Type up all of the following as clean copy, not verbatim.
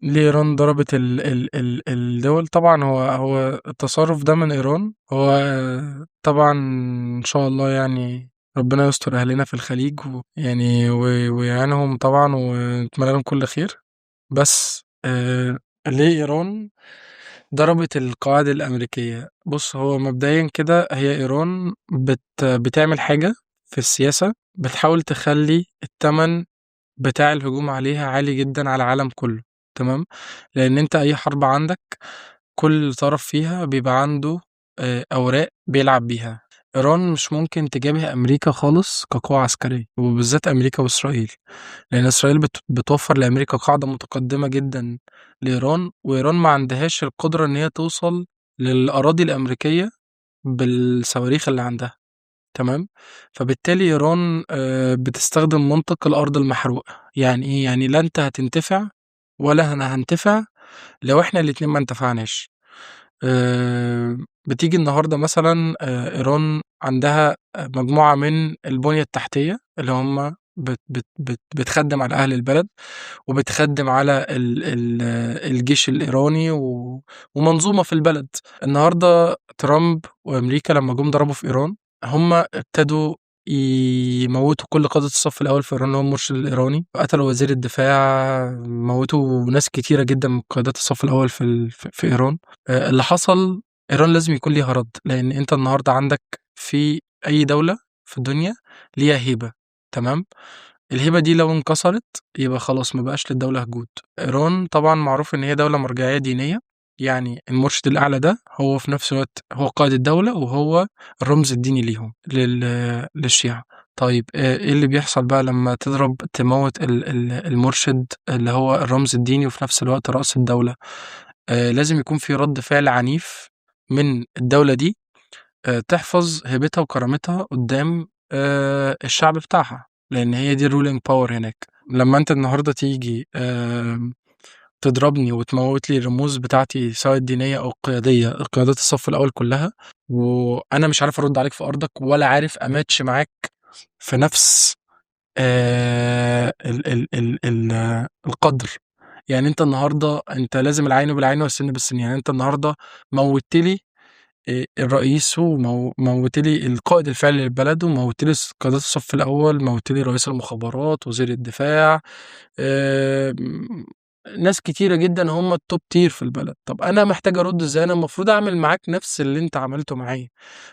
ليه إيران ضربت ال ال ال الدول؟ طبعا هو التصرف ده من إيران، هو طبعا إن شاء الله يعني ربنا يستر أهلنا في الخليج ويعني ويعينهم طبعا، ونتمنى لهم كل خير. بس ليه إيران ضربت القواعد الأمريكية؟ بص، هو مبدئيا كده هي إيران بتعمل حاجة في السياسة، بتحاول تخلي الثمن بتاع الهجوم عليها عالي جدا على العالم كله، تمام؟ لأن أنت أي حرب عندك كل طرف فيها بيبقى عنده أوراق بيلعب بيها. إيران مش ممكن تجابه أمريكا خالص كقوة عسكرية، وبالذات أمريكا وإسرائيل، لأن إسرائيل بتوفر لأمريكا قاعدة متقدمة جدا لإيران، وإيران ما عندهاش القدرة إن هي توصل للأراضي الأمريكية بالصواريخ اللي عندها، تمام؟ فبالتالي إيران بتستخدم منطق الأرض المحروقة. يعني إيه؟ يعني لا أنت هتنتفع ولا أنا هنتفع لو إحنا الاتنين ما انتفعناش. بتيجي النهاردة مثلا إيران عندها مجموعة من البنية التحتية اللي هم بت بت بت بتخدم على أهل البلد وبتخدم على ال ال الجيش الإيراني ومنظومة في البلد. النهاردة ترامب وأمريكا لما جم ضربوا في إيران، هم ابتدوا يموتوا كل قادة الصف الأول في إيران اللي هو المرشد الإيراني، قتلوا وزير الدفاع، موتوا ناس كتيرة جدا من قيادات الصف الأول في إيران. اللي حصل إيران لازم يكون ليها رد، لأن أنت النهاردة عندك في أي دولة في الدنيا ليها هيبة، تمام؟ الهيبة دي لو انكسرت يبقى خلاص ما بقاش للدولة وجود. إيران طبعا معروف إن هي دولة مرجعية دينية، يعني المرشد الأعلى ده هو في نفس الوقت هو قائد الدولة وهو الرمز الديني ليهم للشيعة. طيب إيه اللي بيحصل بقى لما تضرب تموت المرشد اللي هو الرمز الديني وفي نفس الوقت رأس الدولة؟ لازم يكون في رد فعل عنيف من الدولة دي، تحفظ هيبتها وكرامتها قدام الشعب بتاعها، لأن هي دي ال ruling power هناك. لما أنت النهاردة تيجي تضربني وتموت لي الرموز بتاعتي سواء الدينية أو القيادية، قيادات الصف الأول كلها، وأنا مش عارف أرد عليك في أرضك ولا عارف أماتش معاك في نفس ال ال ال ال القدر. يعني أنت النهاردة أنت لازم العين بالعين والسن بالسن. يعني أنت النهاردة موتت لي الرئيس وموت لي القائد الفعلي للبلد وموت لي قيادات الصف الأول، موت لي رئيس المخابرات، وزير الدفاع، ناس كتيرة جدا هم ال top tier في البلد. طب أنا محتاج أرد إزاي؟ أنا المفروض أعمل معاك نفس اللي أنت عملته معايا،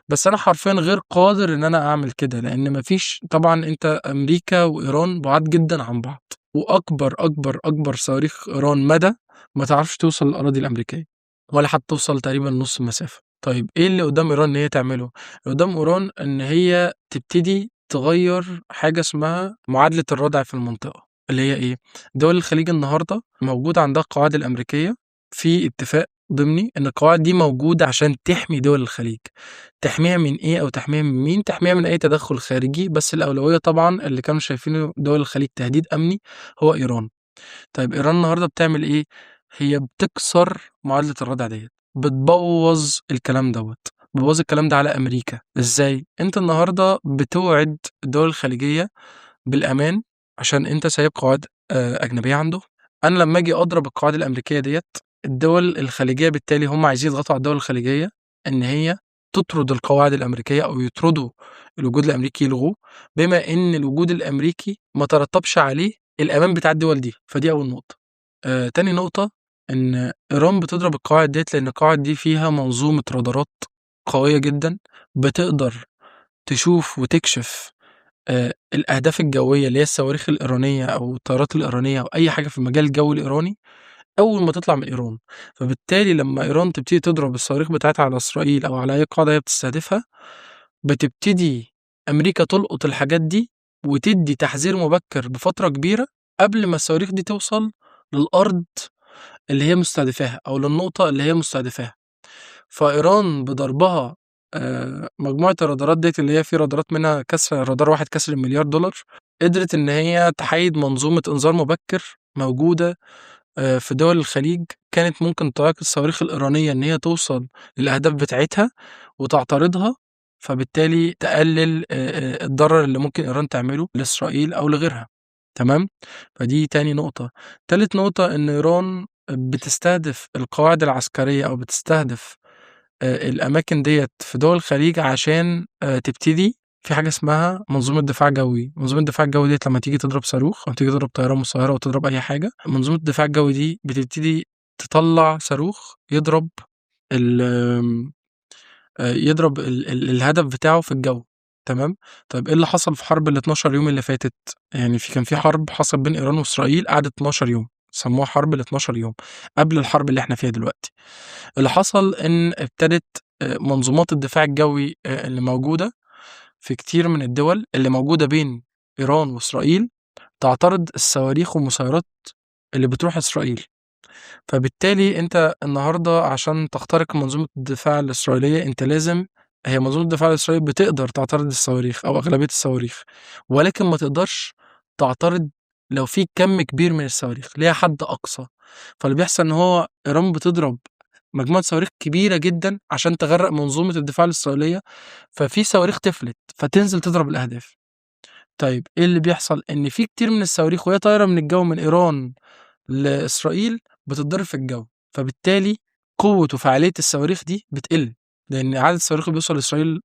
بس أنا حرفيا غير قادر إن أنا أعمل كده، لأن مفيش. طبعا أنت أمريكا وإيران بعاد جدا عن بعض، وأكبر أكبر أكبر صواريخ إيران مدى ما تعرفش توصل للأراضي الأمريكية ولا حتى توصل تقريبا نص المسافة. طيب إيه اللي قدام إيران إن هي تعمله؟ اللي قدام إيران إن هي تبتدي تغير حاجة اسمها معادلة الردع في المنطقة، اللي هي إيه؟ دول الخليج النهاردة موجود عندها القواعد الأمريكية، في اتفاق ضمني إن القواعد دي موجودة عشان تحمي دول الخليج. تحميها من إيه أو تحميها من مين؟ تحميها من أي تدخل خارجي، بس الأولوية طبعا اللي كانوا شايفينه دول الخليج تهديد أمني هو إيران. طيب إيران النهاردة بتعمل إيه؟ هي بتكسر معادلة الردع ديت، بتبوظ الكلام دوت، بتبوظ الكلام ده على أمريكا. إزاي؟ أنت النهاردة بتوعد الدول الخليجية بالأمان عشان أنت سايب قواعد أجنبية عنده. أنا لما أجي أضرب القواعد الأمريكية ديت، الدول الخليجية بالتالي هم عايزين يضغطوا على الدول الخليجية إن هي تطرد القواعد الأمريكية أو يطردوا الوجود الأمريكي، يلغوه، بما إن الوجود الأمريكي ما ترتبش عليه الأمان بتاع الدول دي. فدي أول نقطة. تاني نقطة إن إيران بتضرب القواعد ديت لأن القواعد دي فيها منظومة رادارات قوية جدا بتقدر تشوف وتكشف الأهداف الجوية اللي هي الصواريخ الإيرانية أو الطيارات الإيرانية أو أي حاجة في المجال الجوي الإيراني أول ما تطلع من إيران. فبالتالي لما إيران تبتدي تضرب الصواريخ بتاعتها على إسرائيل أو على أي قاعدة هي بتستهدفها، بتبتدي أمريكا تلقط الحاجات دي وتدي تحذير مبكر بفترة كبيرة قبل ما الصواريخ دي توصل للأرض اللي هي مستهدفاها أو للنقطة اللي هي مستهدفاها. فإيران بضربها مجموعة الرادارات ديت اللي هي في رادارات منها كسر رادار واحد كسر المليار دولار، قدرت إن هي تحيد منظومة إنذار مبكر موجودة في دول الخليج كانت ممكن تعيق الصواريخ الإيرانية إن هي توصل للأهداف بتاعتها وتعترضها، فبالتالي تقلل الضرر اللي ممكن إيران تعمله لإسرائيل أو لغيرها. تمام؟ فدي تاني نقطة. تالت نقطة إن إيران بتستهدف القواعد العسكرية أو بتستهدف الأماكن ديّة في دول الخليج عشان تبتدي في حاجة اسمها منظومة دفاع جوي. منظومة الدفاع الجوي ديّة لمّا تيجي تضرب صاروخ أو تيجي تضرب طيارة مسيّرة أو تضرب أي حاجة، منظومة الدفاع الجوي دي بتبتدي تطلّع صاروخ يضرب ال آمم، يضرب ال ال الهدف بتاعه في الجو، تمام؟ طيب إيه اللي حصل في حرب ال12 يوم اللي فاتت؟ يعني كان في حرب حصلت بين إيران وإسرائيل قعدت 12 يوم، سموها حرب ال12 يوم، قبل الحرب اللي إحنا فيها دلوقتي. اللي حصل إن ابتدت منظومات الدفاع الجوي اللي موجودة في كتير من الدول اللي موجودة بين إيران وإسرائيل تعترض الصواريخ والمسيرات اللي بتروح إسرائيل. فبالتالي أنت النهارده عشان تخترق منظومة الدفاع الإسرائيلية أنت لازم، هي منظومة الدفاع الإسرائيلي بتقدر تعترض الصواريخ أو أغلبية الصواريخ، ولكن ما تقدرش تعترض لو في كم كبير من الصواريخ، ليها حد أقصى. فاللي بيحصل إن هو إيران بتضرب مجموعة صواريخ كبيرة جدًا عشان تغرق منظومة الدفاع الإسرائيلية، ففي صواريخ تفلت فتنزل تضرب الأهداف. طيب إيه اللي بيحصل؟ إن في كتير من الصواريخ وهي طايرة من الجو من إيران لإسرائيل بتتضرب في الجو، فبالتالي قوة وفعالية الصواريخ دي بتقل، لأن عدد الصواريخ اللي بيوصل لإسرائيل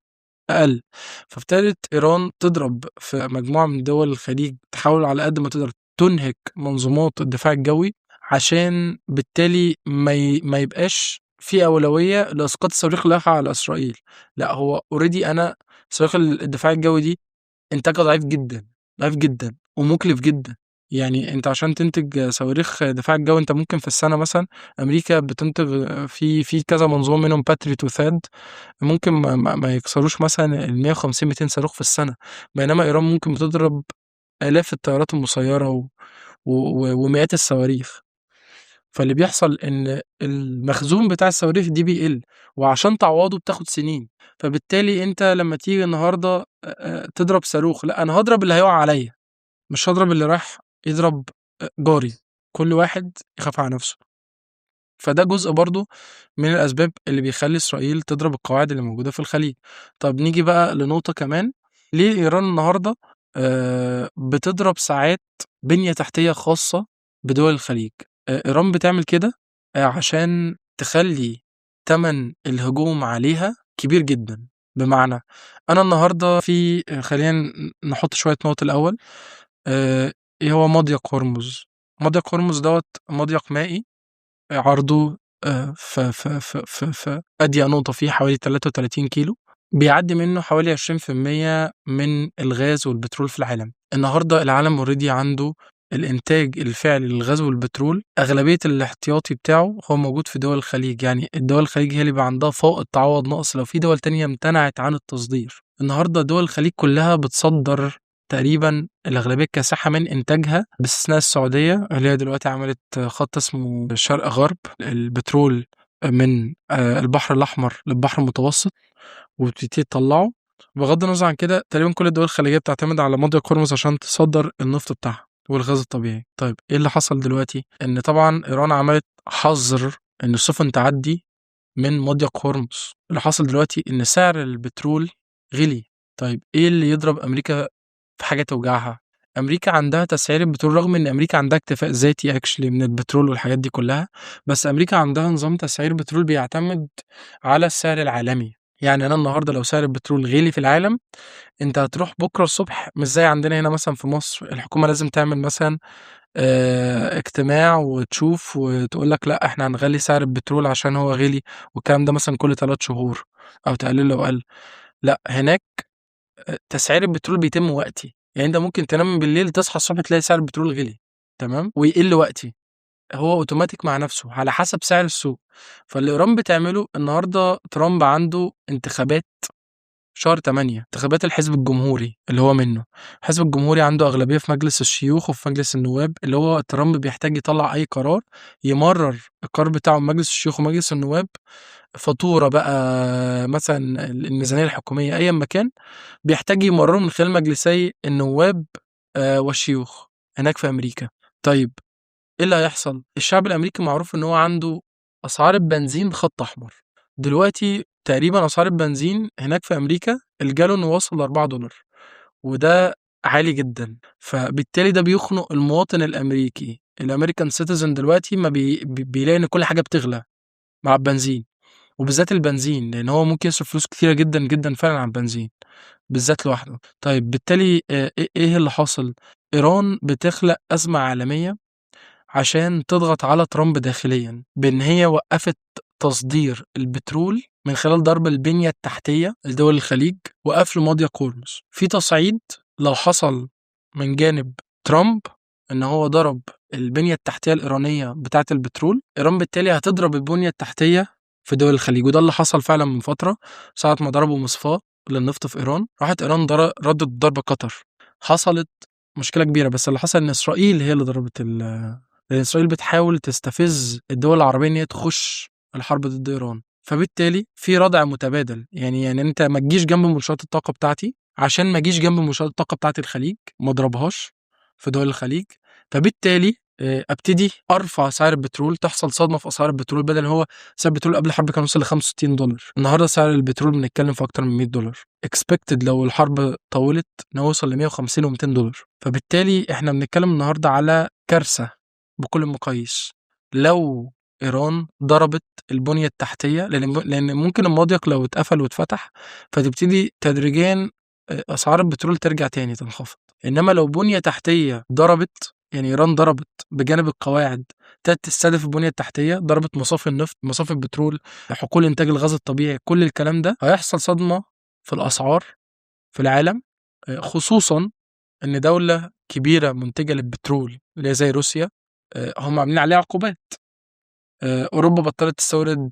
أقل. فابتدت إيران تضرب في مجموعة من دول الخليج، تحاول على قد ما تقدر تنهك منظومات الدفاع الجوي عشان بالتالي ما يبقاش في أولوية لإسقاط الصواريخ اللي رايحة على إسرائيل. لا هو already أنا صواريخ الدفاع الجوي دي إنتاجها ضعيف جدا، ضعيف جدا ومكلف جدا. يعني أنت عشان تنتج صواريخ دفاع الجوي أنت ممكن في السنة مثلا أمريكا بتنتج في كذا منظومة منهم باتريوت وثاد، ممكن ما يكسروش مثلا ال 150 200 صاروخ في السنة، بينما إيران ممكن بتضرب آلاف الطيارات المسيرة ومئات الصواريخ. فاللي بيحصل إن المخزون بتاع الصواريخ دي بيقل، وعشان تعوضه بتاخد سنين. فبالتالي أنت لما تيجي النهارده تضرب صاروخ، لا أنا هضرب اللي هيقع عليا، مش هضرب اللي رايح يضرب جاري. كل واحد يخاف على نفسه. فده جزء برضو من الأسباب اللي بيخلي إسرائيل تضرب القواعد اللي موجودة في الخليج. طب نيجي بقى لنقطة كمان، ليه إيران النهاردة بتضرب ساعات بنية تحتية خاصة بدول الخليج؟ إيران بتعمل كده عشان تخلي تمن الهجوم عليها كبير جدا. بمعنى أنا النهاردة في، خلينا نحط شوية نقط الأول. إيه هو مضيق هرمز؟ مضيق هرمز دوت مضيق مائي عرضه في أضيق نقطة فيه حوالي 33 كيلو، بيعدي منه حوالي 20% من الغاز والبترول في العالم. النهاردة العالم already عنده الإنتاج الفعلي للغاز والبترول أغلبية الاحتياطي بتاعه هو موجود في دول الخليج. يعني الدول الخليج هي اللي بقى عندها فائض تعوض نقص لو في دول تانية امتنعت عن التصدير. النهاردة دول الخليج كلها بتصدر تقريبا الأغلبية الكاسحة من إنتاجها، باستثناء السعودية اللي هي دلوقتي عملت خط اسمه شرق غرب البترول من البحر الأحمر للبحر المتوسط وبتبتدي تطلعه. بغض النظر عن كده تقريبا كل الدول الخليجية بتعتمد على مضيق هرمز عشان تصدر النفط بتاعها والغاز الطبيعي. طيب ايه اللي حصل دلوقتي؟ ان طبعا ايران عملت حظر ان السفن تعدي من مضيق هرمز. اللي حصل دلوقتي ان سعر البترول غلي. طيب ايه اللي يضرب امريكا في حاجة توجعها؟ امريكا عندها تسعير البترول، رغم ان امريكا عندها اكتفاء ذاتي actually من البترول والحاجات دي كلها، بس امريكا عندها نظام تسعير بترول بيعتمد على السعر العالمي. يعني انا النهارده لو سعر البترول غلي في العالم، انت هتروح بكره الصبح، مش زي عندنا هنا مثلا في مصر الحكومة لازم تعمل مثلا اجتماع وتشوف وتقول لك لا احنا هنغلي سعر البترول عشان هو غلي، والكلام ده مثلا كل 3 شهور او تقلله لو قل. لا هناك تسعير البترول بيتم وقتي. يعني انت ممكن تنام بالليل تصحى الصبح تلاقي سعر البترول غلي، تمام، ويقل وقتي، هو اوتوماتيك مع نفسه على حسب سعر السوق. فاللي ايران بتعمله النهارده، ترامب عنده انتخابات شهر 8، انتخابات الحزب الجمهوري اللي هو منه. الحزب الجمهوري عنده أغلبية في مجلس الشيوخ وفي مجلس النواب، اللي هو ترامب بيحتاج يطلع أي قرار يمرر القرار بتاعه من مجلس الشيوخ ومجلس النواب، فاتورة بقى مثلا الميزانية الحكومية أيا ما كان، بيحتاج يمرره من خلال مجلسي النواب والشيوخ هناك في أمريكا. طيب إيه اللي هيحصل؟ الشعب الأمريكي معروف إن هو عنده أسعار البنزين خط أحمر. دلوقتي تقريبا أسعار البنزين هناك في أمريكا الجالون وصل $4، وده عالي جدا. فبالتالي ده بيخنق المواطن الأمريكي ال American citizen دلوقتي ما بيلاقي إن كل حاجة بتغلى مع البنزين، وبالذات البنزين، لأن هو ممكن يصرف فلوس كتيرة جدًا، جدًا فعلًا على البنزين، بالذات لوحده. طيب بالتالي إيه اللي حاصل؟ إيران بتخلق أزمة عالمية عشان تضغط على ترامب داخليًا، بإن هي وقفت تصدير البترول من خلال ضرب البنية التحتية لدول الخليج وقفل مضيق هرمز. في تصعيد لو حصل من جانب ترامب إن هو ضرب البنية التحتية الإيرانية بتاعة البترول، إيران بالتالي هتضرب البنية التحتية في دول الخليج، وده اللي حصل فعلا من فترة ساعة ما ضربوا مصفاة للنفط في إيران، راحت إيران ردت ضربة قطر، حصلت مشكلة كبيرة. بس اللي حصل إن إسرائيل هي اللي ضربت لأن إسرائيل بتحاول تستفز الدول العربية إن هي تخش الحرب ضد إيران، فبالتالي في ردع متبادل. يعني أنت ما تجيش جنب منشآت الطاقة بتاعتي عشان ما اجيش جنب منشآت الطاقة بتاعت الخليج، ما اضربهاش في دول الخليج، فبالتالي ابتدي ارفع سعر البترول، تحصل صدمة في اسعار البترول. بدل هو سعر البترول قبل الحرب كان وصل ل $65، النهارده سعر البترول بنتكلم في اكتر من $100، expected لو الحرب طولت ان هو يوصل ل 150 و200 دولار. فبالتالي احنا بنتكلم النهارده على كارثة بكل المقاييس لو ايران ضربت البنية التحتية، لان ممكن المضيق لو اتقفل واتفتح فتبتدي تدريجيا اسعار البترول ترجع تاني تنخفض، انما لو بنيه تحتيه ضربت، يعني ايران ضربت بجانب القواعد ابتدت تستهدف البنية التحتية، ضربت مصافي النفط، مصافي البترول، حقول انتاج الغاز الطبيعي، كل الكلام ده هيحصل صدمة في الاسعار في العالم، خصوصا ان دولة كبيرة منتجه للبترول اللي هي زي روسيا هم عاملين عليها عقوبات. اوروبا بطلت تستورد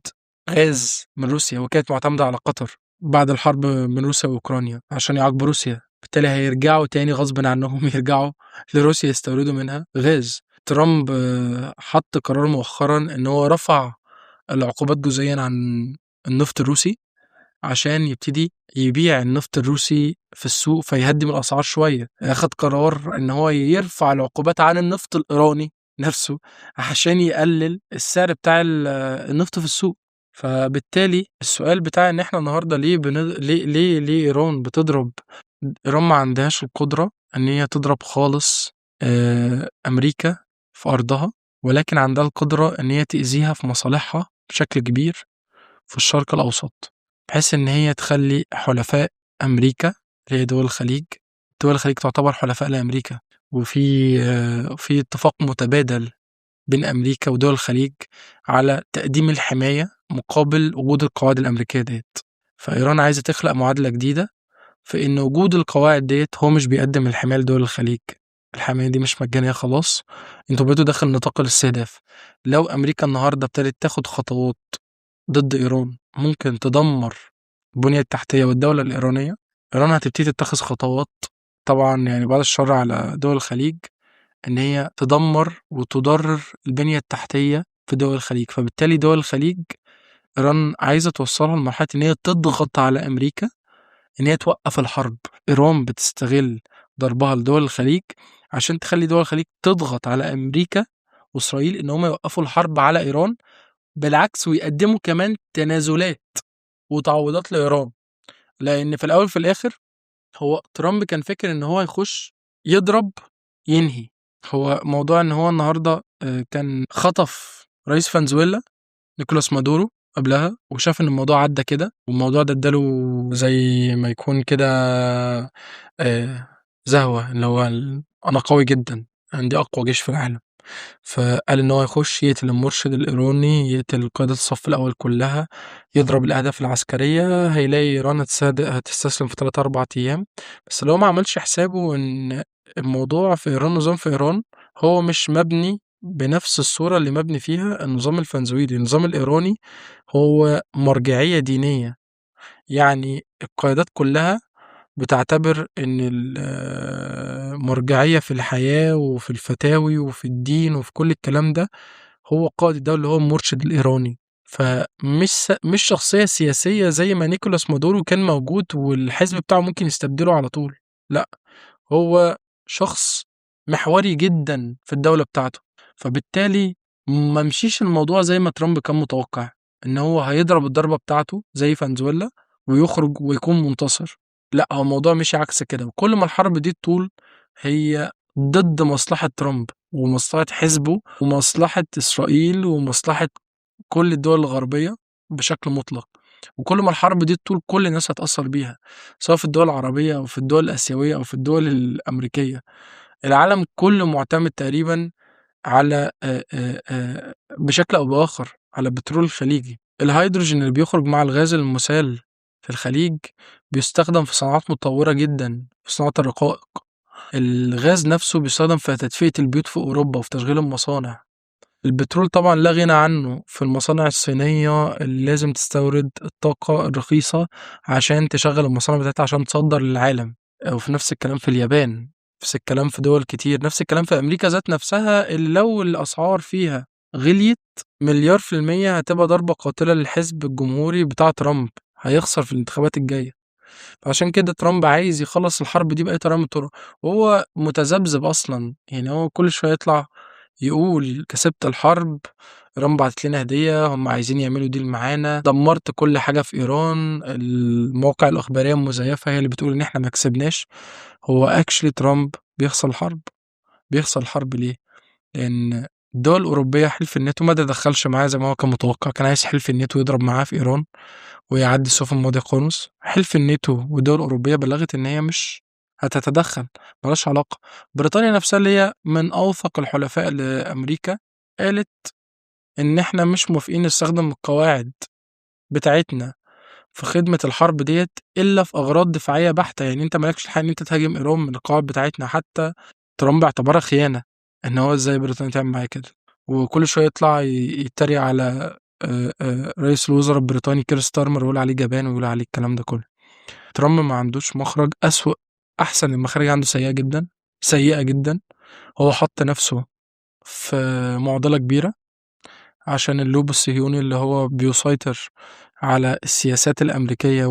غاز من روسيا وكانت معتمدة على قطر بعد الحرب من روسيا واوكرانيا عشان يعاقبوا روسيا، بالتالي هيرجعوا تاني غصب عنهم يرجعوا لروسيا يستوردوا منها غاز. ترامب حط قرار مؤخرا ان هو رفع العقوبات جزئيا عن النفط الروسي عشان يبتدي يبيع النفط الروسي في السوق فيهدي من الاسعار شوية. اخد قرار ان هو يرفع العقوبات عن النفط الايراني نفسه عشان يقلل السعر بتاع النفط في السوق. فبالتالي السؤال بتاع ان احنا النهارده ليه ليه ليه ليه ايران بتضرب؟ ايران ما عندهاش القدرة ان هي تضرب خالص امريكا في ارضها، ولكن عندها القدرة ان هي تاذيها في مصالحها بشكل كبير في الشرق الاوسط، بحيث ان هي تخلي حلفاء امريكا اللي هي دول الخليج، دول الخليج تعتبر حلفاء لامريكا، وفي في اتفاق متبادل بين امريكا ودول الخليج على تقديم الحماية مقابل وجود القواعد الامريكية ديت. فايران عايزه تخلق معادلة جديدة في ان وجود القواعد ديت هو مش بيقدم الحماية لدول الخليج، الحماية دي مش مجانية خلاص، انتوا بقيتوا داخل نطاق الاستهداف. لو امريكا النهارده ابتدت تاخد خطوات ضد ايران ممكن تدمر البنية التحتية والدولة الايرانية، ايران هتبتدي تتخذ خطوات طبعا يعني بعد الشر على دول الخليج ان هي تدمر وتضرر البنية التحتية في دول الخليج. فبالتالي دول الخليج ايران عايزه توصلها لمرحلة ان هي تضغط على امريكا ان هي توقف الحرب. ايران بتستغل ضربها لدول الخليج عشان تخلي دول الخليج تضغط على امريكا واسرائيل ان هم يوقفوا الحرب على ايران، بالعكس ويقدموا كمان تنازلات وتعويضات لايران. لان في الاول في الاخر هو ترامب كان فاكر ان هو يخش يضرب ينهي. هو موضوع ان هو النهارده كان خطف رئيس فنزويلا نيكولاس مادورو قبلها، وشاف ان الموضوع عدى كده، والموضوع ده اداله زي ما يكون كده زهوه اللي هو انا قوي جدا، عندي اقوى جيش في العالم. فقال ان هو يخش يقتل المرشد الايراني، يقتل قيادة الصف الاول كلها، يضرب الاهداف العسكرية، هيلاقي ايران هتستسلم في 3 4 ايام. بس لو ما عملش حسابه ان الموضوع في ايران، نظام في ايران هو مش مبني بنفس الصورة اللي مبني فيها النظام الفنزويلي. النظام الإيراني هو مرجعية دينية، يعني القيادات كلها بتعتبر إن المرجعية في الحياة وفي الفتاوي وفي الدين وفي كل الكلام ده هو قائد الدولة اللي هو المرشد الإيراني. فمش مش شخصية سياسية زي ما نيكولاس مادورو كان موجود والحزب بتاعه ممكن يستبدله على طول، لا هو شخص محوري جدا في الدولة بتاعته. فبالتالي ما مشيش الموضوع زي ما ترامب كان متوقع ان هو هيضرب الضربة بتاعته زي فنزويلا ويخرج ويكون منتصر، لا هو الموضوع مشي عكس كده. وكل ما الحرب دي طول هي ضد مصلحة ترامب. ومصلحة حزبه ومصلحة إسرائيل ومصلحة كل الدول الغربية بشكل مطلق. وكل ما الحرب دي تطول كل الناس هتأثر بيها، سواء في الدول العربية أو في الدول الآسيوية أو في الدول الأمريكية. العالم كله معتمد تقريبا على بشكل أو بآخر على البترول الخليجي. الهيدروجين اللي بيخرج مع الغاز المسال في الخليج بيستخدم في صناعات متطورة جدا، في صناعة الرقائق. الغاز نفسه بيستخدم في تدفئة البيوت في أوروبا وفي تشغيل المصانع. البترول طبعا لا غنى عنه في المصانع الصينية اللي لازم تستورد الطاقة الرخيصة عشان تشغل المصانع بتاعتها عشان تصدر للعالم. وفي نفس الكلام في اليابان، نفس الكلام في دول كتير، نفس الكلام في أمريكا ذات نفسها اللي لو الأسعار فيها غليت 1,000,000,000% هتبقى ضربة قاتلة للحزب الجمهوري بتاع ترامب، هيخسر في الانتخابات الجاية. فعشان كده ترامب عايز يخلص الحرب دي بأي طريقة من الطرق، وهو متذبذب أصلا، هو كل شوية يطلع يقول كسبت الحرب، إيران بعتت لنا هدية، هم عايزين يعملوا ديل معانا، دمرت كل حاجة في إيران، المواقع الإخبارية المزيفة هي اللي بتقول إن إحنا ما كسبناش. هو actually ترامب بيخسر الحرب. بيخسر الحرب ليه؟ لأن الدول الأوروبية حلف الناتو ما تدخلش معاه زي ما هو كان متوقع، كان عايز حلف الناتو يضرب معاه في إيران ويعدي السفن مضيق هرمز. حلف الناتو والدول الأوروبية بلغت إن هي مش هتتدخل، ملهاش علاقة. بريطانيا نفسها اللي هي من أوثق الحلفاء لأمريكا قالت إن إحنا مش موافقين نستخدم القواعد بتاعتنا في خدمة الحرب ديت إلا في أغراض دفاعية بحتة، أنت مالكش الحق إن أنت تهاجم إيران من القواعد بتاعتنا. حتى ترامب اعتبرها خيانة، إن هو إزاي بريطانيا تعمل معايا كده، وكل شوية يطلع يتريق على رئيس الوزراء البريطاني كير ستارمر ويقول عليه جبان ويقول عليه الكلام ده كله. ترامب ما عندوش مخرج، أسوأ أحسن المخارج عنده سيئة جدا، سيئة جدا. هو حط نفسه في معضلة كبيرة عشان اللوب الصهيوني اللي هو بيسيطر على السياسات الأمريكية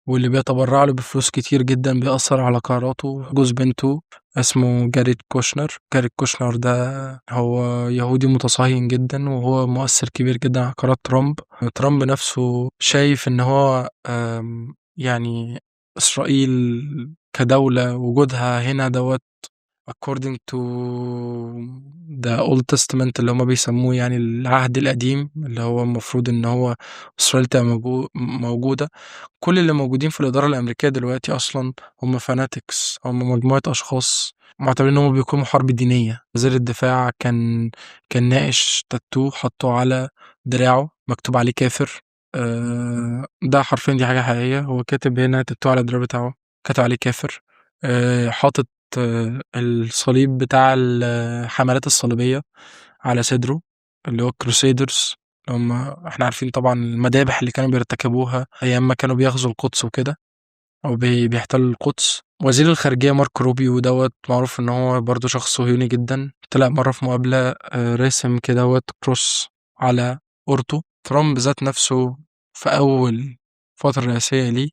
واللي بيتبرع له بفلوس كتير جدا بيأثر على قراراته. جوز بنته اسمه جاريد كوشنر، جاريد كوشنر ده هو يهودي متصهين جدا وهو مؤثر كبير جدا على قرارات ترامب. ترامب نفسه شايف ان هو إسرائيل كدولة وجودها هنا دوت according to the Old Testament اللي هما بيسموه العهد القديم، اللي هو المفروض ان هو إسرائيل تبقى موجودة. كل اللي موجودين في الإدارة الأمريكية دلوقتي أصلا هم فاناتكس، هم مجموعة أشخاص معتبرين إن هم بيقوموا حرب دينية. وزير الدفاع كان ناقش تاتو حطه على دراعه مكتوب عليه كافر، ده حرفيا دي حاجة حقيقية، هو كاتب هنا تاتو على الدراع بتاعه كاتب عليه كافر، حاطط الصليب بتاع الحملات الصليبية على صدره اللي هو الكروسيدرز، اللي هم احنا عارفين طبعا المذابح اللي كانوا بيرتكبوها ايام ما كانوا بيغزوا القدس وكده او بيحتلوا القدس. وزير الخارجية مارك روبيو دوت معروف ان هو برضو شخص صهيوني جدا، طلع مرة في مقابلة، راسم كده cross على أورته. ترامب ذات نفسه في أول فترة رئاسية ليه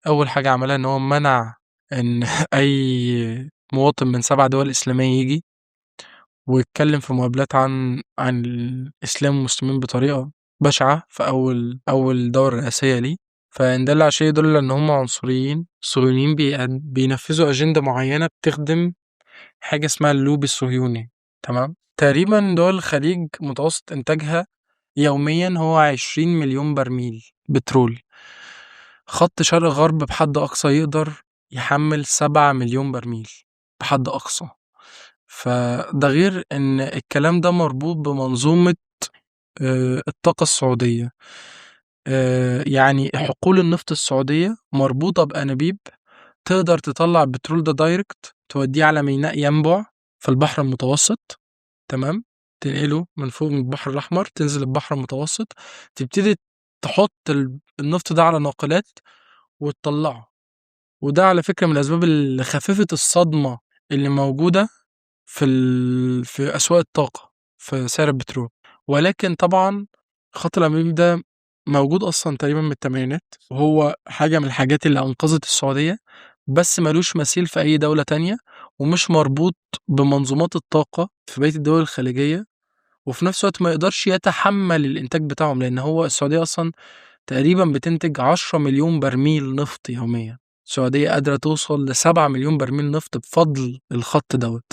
أول حاجة عملها إن هو منع إن أي مواطن من 7 دول إسلامية يجي، ويتكلم في مقابلات عن الإسلام والمسلمين بطريقة بشعة في أول دورة رئاسية ليه. فإن دل على شيء يدل إن هم عنصريين. الصهيونيين بينفذوا أجندة معينة بتخدم حاجة اسمها اللوبي الصهيوني. تمام؟ تقريبا دول الخليج متوسط إنتاجها يوميا هو 20 مليون برميل بترول. خط شرق غرب بحد أقصى يقدر يحمل 7 مليون برميل بحد أقصى. فده غير إن الكلام ده مربوط بمنظومة، الطاقة السعودية. حقول النفط السعودية مربوطة بأنابيب تقدر تطلع البترول ده دايركت توديه على ميناء ينبع في البحر المتوسط. تمام؟ تنقله من فوق من البحر الأحمر تنزل البحر المتوسط، تبتدي تحط النفط ده على ناقلات وتطلعه. وده على فكرة من الأسباب اللي خففت الصدمة اللي موجودة في أسواق الطاقة في سعر البترول. ولكن طبعا خط الأنابيب ده موجود أصلا تقريبا من الثمانينات، وهو حاجة من الحاجات اللي أنقذت السعودية، بس ملوش مثيل في أي دولة تانية، ومش مربوط بمنظومات الطاقة في بقية الدول الخليجية، وفي نفس الوقت ما يقدرش يتحمل الإنتاج بتاعهم، لأن هو السعودية أصلا تقريبا بتنتج 10 مليون برميل نفط يوميا. السعودية قادرة توصل ل7 مليون برميل نفط بفضل الخط دوت.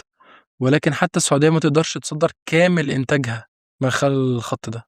ولكن حتى السعودية ما تقدرش تصدّر كامل إنتاجها من خلال الخط ده.